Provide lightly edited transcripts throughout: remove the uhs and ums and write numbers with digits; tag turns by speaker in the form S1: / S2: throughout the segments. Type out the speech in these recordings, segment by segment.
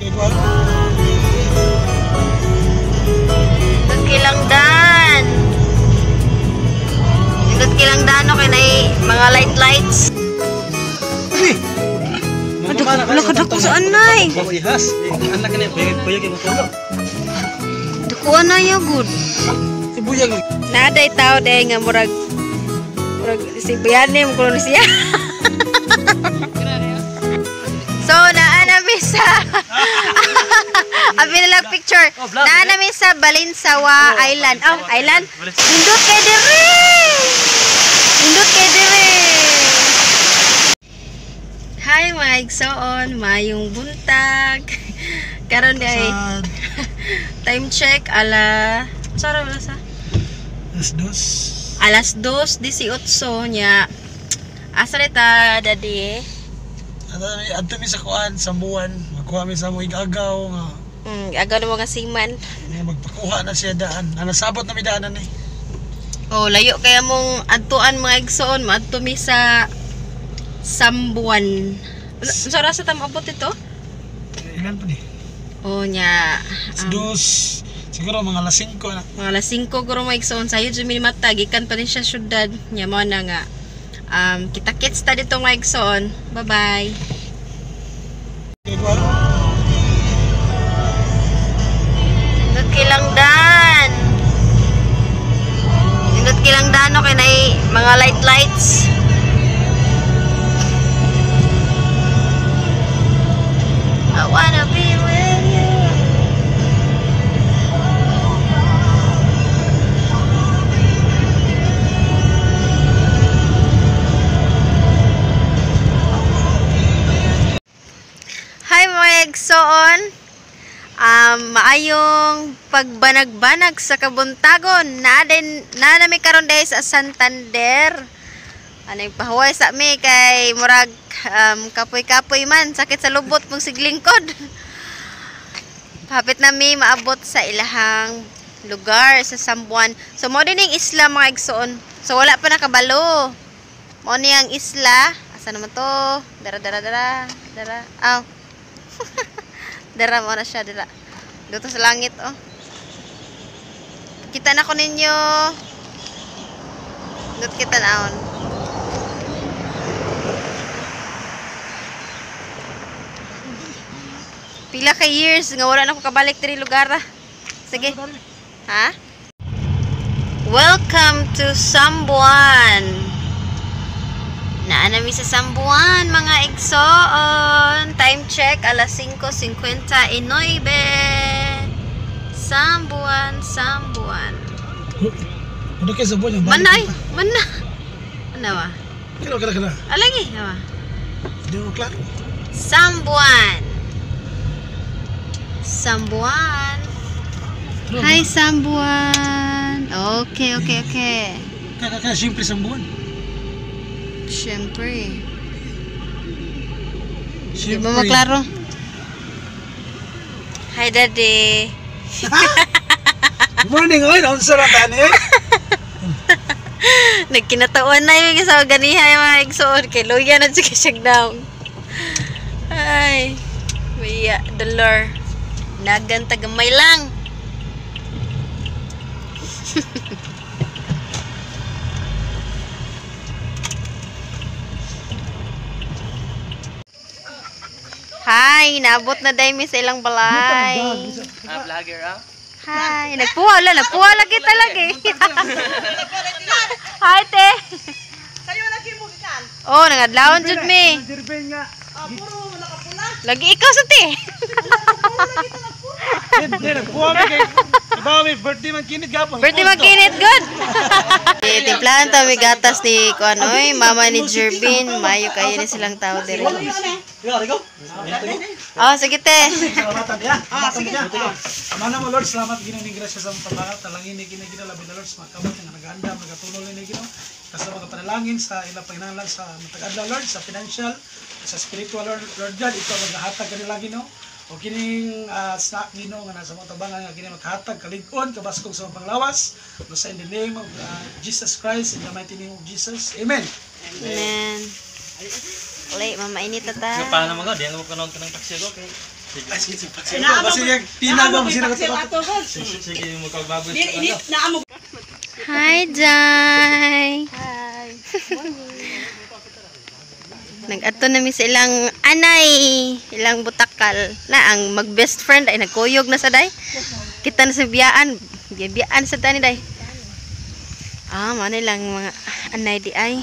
S1: Nindot kilangdan. Nindot kilangdan okay na mga light lights. Wala ka dako sa anay. Dukuan na ya good. Naday tao day nga murag murag si Bayani mo kuno siya. So naa nami sa abi na lang picture. Naa nami sa Balinsawa Island. Oh, island. Nindot kay diri. Nindot kay diri. Hi mga igsoon, maayong buntag. Karon day time check ala sara wala sa
S2: alas 2.
S1: Alas 2:18 nya. Asa ta daddy?
S2: Adto mi sa kuan Sambuan, magkuha mi sa mo igagaw nga.
S1: Agaw na mga seaman.
S2: Magpakuha na siya daan. Nasabot na mi daanan eh.
S1: Oh, layo kaya mong adtuan mga igsoon, maadto mi sa Sambuan. Sa oras ta maabot ito?
S2: Ilan pa ni?
S1: Oh nya.
S2: Dos. Siguro mga alas 5 na.
S1: Mga alas 5 guro mga igsoon. Sayo jud mi mata gikan pa din siya syudad. Nya mo na nga. Kita-kits ta dito mga igsoon. Bye-bye. Nindot kilangdan. Nindot kilangdan okay na mga light lights. I wanna be with you. Hi mga igsoon. Maayong pagbanag-banag sa kabuntagon. Na nami karon dahil sa Santander. Ano yung pahuway sa mi kay murag kapoy-kapoy man, sakit sa lubot mong siglingkod. Hapit na mi maabot sa ilahang lugar sa Sambuan. So mo din ang isla mga igsoon. So wala pa nakabalo. Mo ni ang isla. Asa naman to? Dara dara dara dara. Aw. Dara mo na siya dara. Dito sa langit oh. Kita na ko ninyo. Dito kita naon. Pila ka years nga wala na ko kabalik diri lugar. Sige. Ha? Welcome to Sambuan. Naa nami sa Sambuan mga igsoon. Time check alas 5:59. Sambuan, Sambuan.
S2: Ano kay Sambuan yung
S1: Mana ay, mana. Ano ba?
S2: Kilo kila kila.
S1: Alagi, awa.
S2: Di mo klaro.
S1: Sambuan. Sambuan. Hi Sambuan. Okay, okay, okay.
S2: Kaya siyempre Sambuan.
S1: Siyempre. Di ba maklaro? Hi Daddy.
S2: Good morning, oy. Naunsa ra tani eh.
S1: Nagkinatawan na yung sa ganiha yung mga igsoon kay luya na siya siyag down. Ay, may dolor. Naganta gamay lang. Hi, naabot na dahil mi sa ilang balay.
S3: Vlogger ah.
S1: Hi, nagpuha la, nagpuha lagi talaga. Hi te.
S4: Kayo lagi mo gikan.
S1: Oh, nangadlawon jud mi.
S4: Puro nakapula.
S1: Lagi ikaw sa te.
S2: Hindi, nagpuha mi kay iba mi birthday man kinit gapon.
S1: Birthday man kinit good. Timplahan ta mi gatas ni kuan oy, mama ni Jervin, mayo kayo ni silang tao diri. Oh, sige te.
S2: Salamatan ya. Ah, sige. Amana mo Lord, salamat Ginoo ning grasya sa mong tabangan, talangin ni Ginoo Ginoo labi na Lord sa mga kamot nga naganda, magatulong ni Ginoo. Sa mga panalangin sa ilang panginahanglan sa matag adlaw Lord, sa financial, sa spiritual Lord, Lord God, ikaw maghatag kanila Ginoo. O kining snack Ginoo nga nasa mong tabangan nga kini maghatag kalig-on kabaskog sa mga panglawas. Basta in the name of Jesus Christ, in the mighty name of Jesus. Amen.
S1: Amen. Lay, mama init ta.
S3: Paano mo go? Di mo kanon kanang taxi go kay
S5: Sige, magkagbago.
S1: Hi, Jai.
S4: Hi.
S1: Nag-ato na mi sa ilang anay, ilang butakal. Na ang mag best friend ay nagkuyog na sa day. Kita na sa biyaan, biyaan sa tani day. Ah, mao na ilang mga anay di ay.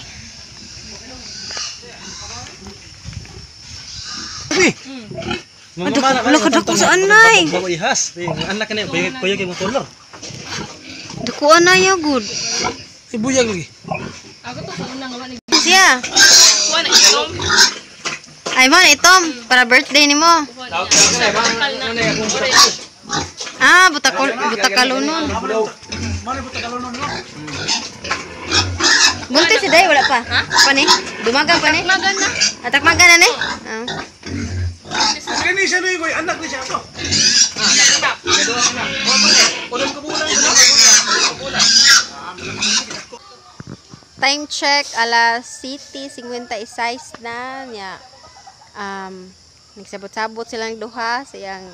S1: Wala ka dako sa anay.
S5: Bago ihas. Anak ka na, kuyog yung color.
S1: Dako anay ya good.
S2: Ibuyag lagi.
S1: Siya. Ay mo na itom para birthday nimo. Ah, butakol butakalonon.
S2: Mali po Tagalog no.
S1: Buntis si Day, wala pa. Pa ni? Dumaga pa ni?
S3: Magan na.
S1: Atak maga na ni? Ah.
S2: Kani siya no, anak ni siya ato.
S1: Time check, alas 7:56 na niya. Nagsabot-sabot silang duha sa iyang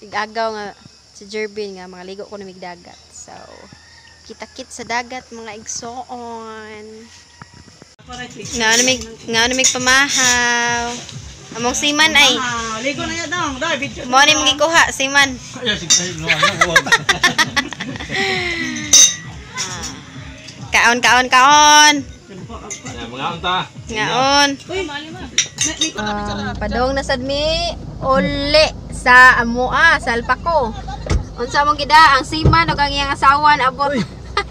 S1: igagaw nga si Jervin nga mga ligo ko na dagat. So, kita-kit sa dagat mga igsoon. Nga na mig pamahaw. Among siman ay
S4: Ah, ligo na yan dong. Dai video.
S1: mo ni magikuha siman.
S5: Ay, sige, no, ano, wag.
S1: Kaon kaon kaon.
S5: Mga unta.
S1: Ngaon. Padong na sad mi uli sa amoa sa alpako. Unsa mong gida ang siman ug ang iyang asawa naabot.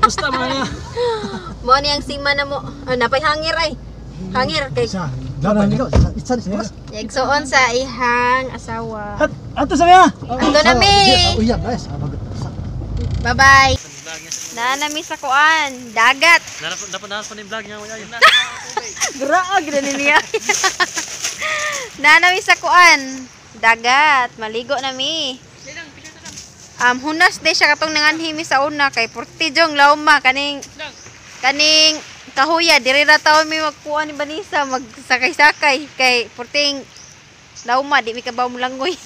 S5: Basta mga na.
S1: Mo ni ang siman na mo. Oh, napay hangir ay. Hangir kay igsuon sa ihang asawa.
S2: Ato sa kaya.
S1: Ando na mi. Bye-bye. Naa na mi sa kuan, dagat.
S5: Dapat na pa ni vlog niya wala yun.
S1: Graag na niya. Naa na mi sa kuan, dagat. Maligo na mi. Hunas day siya katong nanganhi mi sa una kay portijong lauma kaning kaning kahuya diri ra taw mi magkuan ni Banisa magsakay-sakay kay porting lauma di mi kabaw molangoy.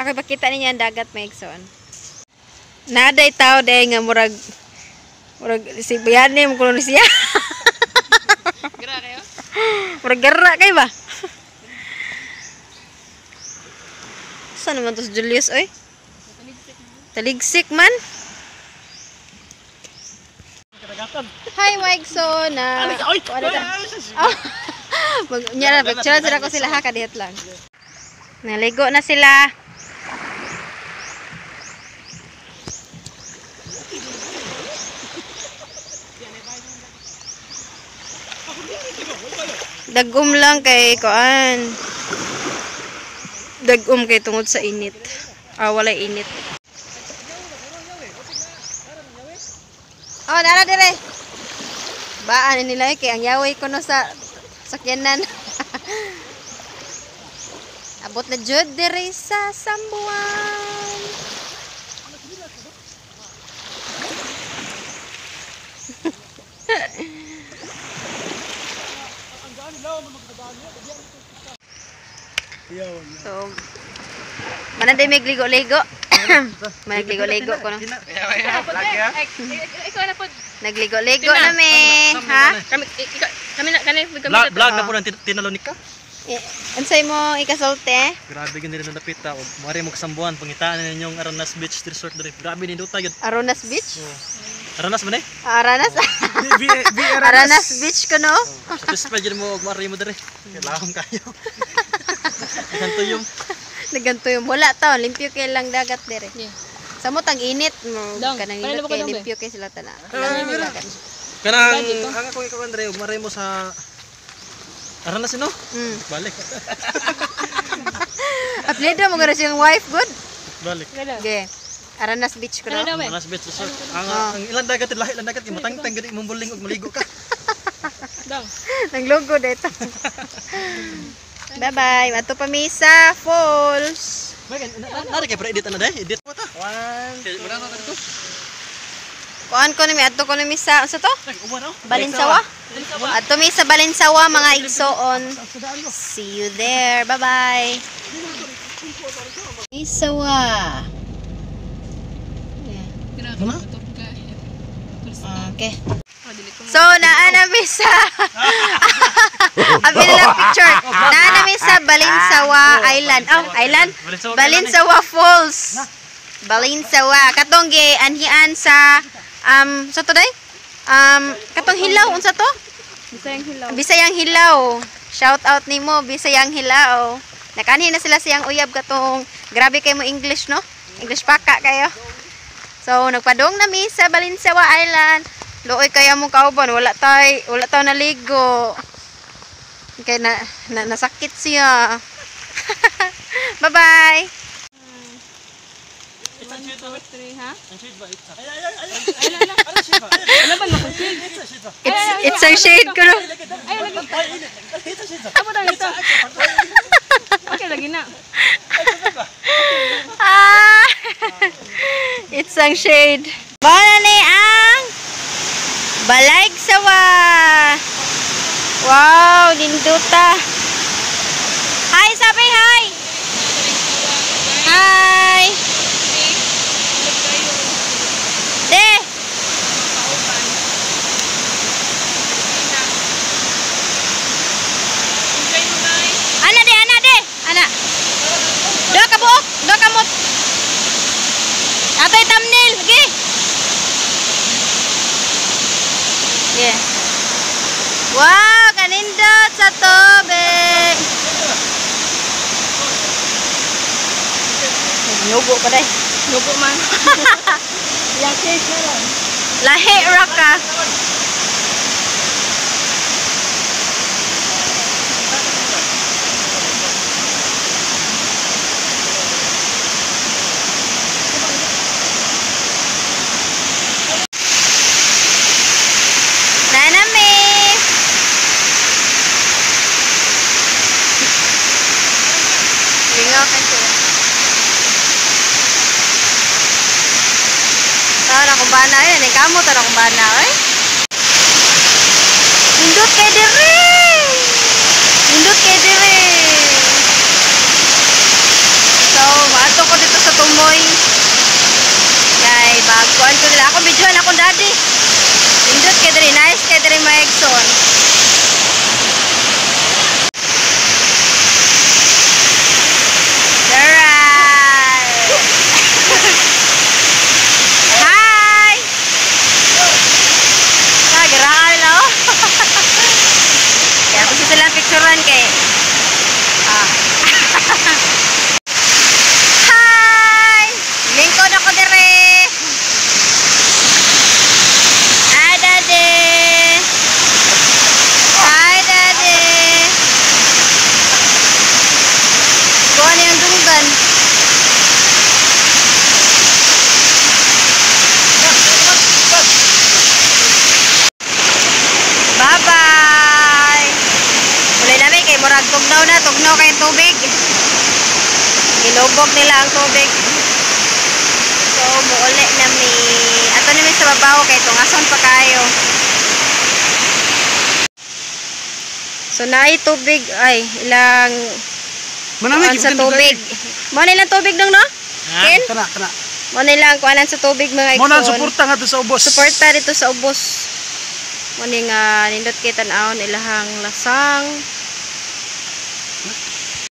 S1: Ako ipakita ninyo ang dagat may igsoon. Naday tao day nga murag murag si bayani mo kuno ni siya.
S3: Gra kayo?
S1: Murag gara kay ba? Saan naman to si Julius oy? Taligsik man. Hi Mike so na. Kuan na ta. Oh. Mag nya ra picture sila ko sila ha kadiyot lang. Naligo na sila. Dagom lang kay kuan. Dagom kay tungod sa init. Ah, walay init. Oh, nara dire. Baan nila kay ang yaway ko no sa sakyanan. Abot na jud dire sa Sambuan. So, mana day may ligo-ligo. Magligo-ligo ko no.
S3: Ikaw na po.
S1: Nagligo-ligo na mi, ha?
S3: Kami, ikaw, kami na, kami, kami,
S5: Vlog vlog na po ng tinalo ni ka.
S1: Eh, unsay mo ikasulti?
S5: Grabe gyud nila napita og mari mo kasambuan pangitaan ninyong Aranas Beach Resort diri. Grabe ni duta gyud.
S1: Aronas Beach?
S5: Aranas man eh.
S1: Aranas?
S2: B
S1: Aranas Beach ko no?
S5: Satisfied gyud mo og mari mo diri. Kailangan kayo. Ganto yung
S1: Naganto yung wala taon, limpyo kay lang dagat dire.
S3: Yeah.
S1: Samot ang init mo
S3: Dong,
S1: kanang
S3: panalo
S1: init
S3: ba ka
S1: kay
S3: dong, be?
S1: limpyo kay sila tanan. Lang dagat.
S5: kanang ang ako ikaw Andre og mari mo sa Aranas no?
S1: Mm.
S5: Balik.
S1: Apelido mo gano siyang wife good.
S5: Balik.
S1: Okay. Aranas Beach ko no.
S3: Ano daw eh?
S5: Aranas Beach Resort. Ang ilang dagat lahi ilang dagat matangtang gid imong buling og maligo ka.
S3: Dong.
S1: Naglogo dito. Bye-bye. Ato pa mi sa falls.
S5: Nari kay pre edit ana day, edit mo ta. One. Wala na dito.
S1: Kuan ko nami adto ko nami sa unsa to? Balinsawa. Adto mi sa Balinsawa mga igsoon. See you there. Bye-bye. Balinsawa. Yeah. Okay. So, naa nami sa Abi nila picture. Naa nami sa Balinsawa Island. Oh, Island? Balinsawa Falls. Balinsawa. Katong gi anhian sa sa to day? Katong hilaw unsa to?
S3: Bisayang hilaw.
S1: Bisayang hilaw. Shout out nimo Bisayang hilaw. Nakanhi na sila siyang uyab katong grabe kay mo English no? English paka kayo. So nagpadong nami sa Balinsawa Island. Luoy kaya mo kauban, wala tay, wala taw naligo. Kay na, na nasakit siya. Bye-bye.
S3: 1, 2, 3, ha?
S1: It's a shade ko.
S3: Amo daw ito. Okay, lagi na.
S1: Ah! It's ang shade. Bala ni ang Balaigsawa. Wow, ninduta. Hi, sabi hi. Hi. De. Ana de, ana de. Ana. Dua ka buok, dua ka mot. Atoy thumbnail, ge. Yeah. Wow, kanindot sa tubig. Nugo pa day.
S3: Nugo man.
S1: Lahi ra ka. Nanami. Lingaw ka siya. Tao na kung bana yun. Eh, kamo tao na kung bana eh. Nindot kay dire! Nindot kay dire! So, maato ko dito sa Tumoy. Kay baguan ko nila. Ako videoan akong daddy. Nindot kay dire. Nice kay dire mga igsoon. Alright! Hi! Nagiraal na oh. Kaya ako sila picturean kay. Ah. Hi! Lingkod ako dire. Hi, Daddy. Hi, Daddy. Kuha niya ang dunggan. Bye-bye! Kulay namin kay murag tugnaw na, tugnaw kay tubig. Gilubog nila ang tubig. So, muuli nami. Ato nami sa babaw kay tungason pa kayo. So, naay tubig ay ilang kuan sa tubig. Mo na ilang tubig dong no? Ken?
S2: Kana, kana.
S1: Mo na ilang kuanan sa tubig mga
S2: Mo na ang
S1: igsoon.
S2: suporta nga to sa ubos.
S1: Suporta dito sa ubos. Mo ni nga nindot kay tan-awon ilahang lasang.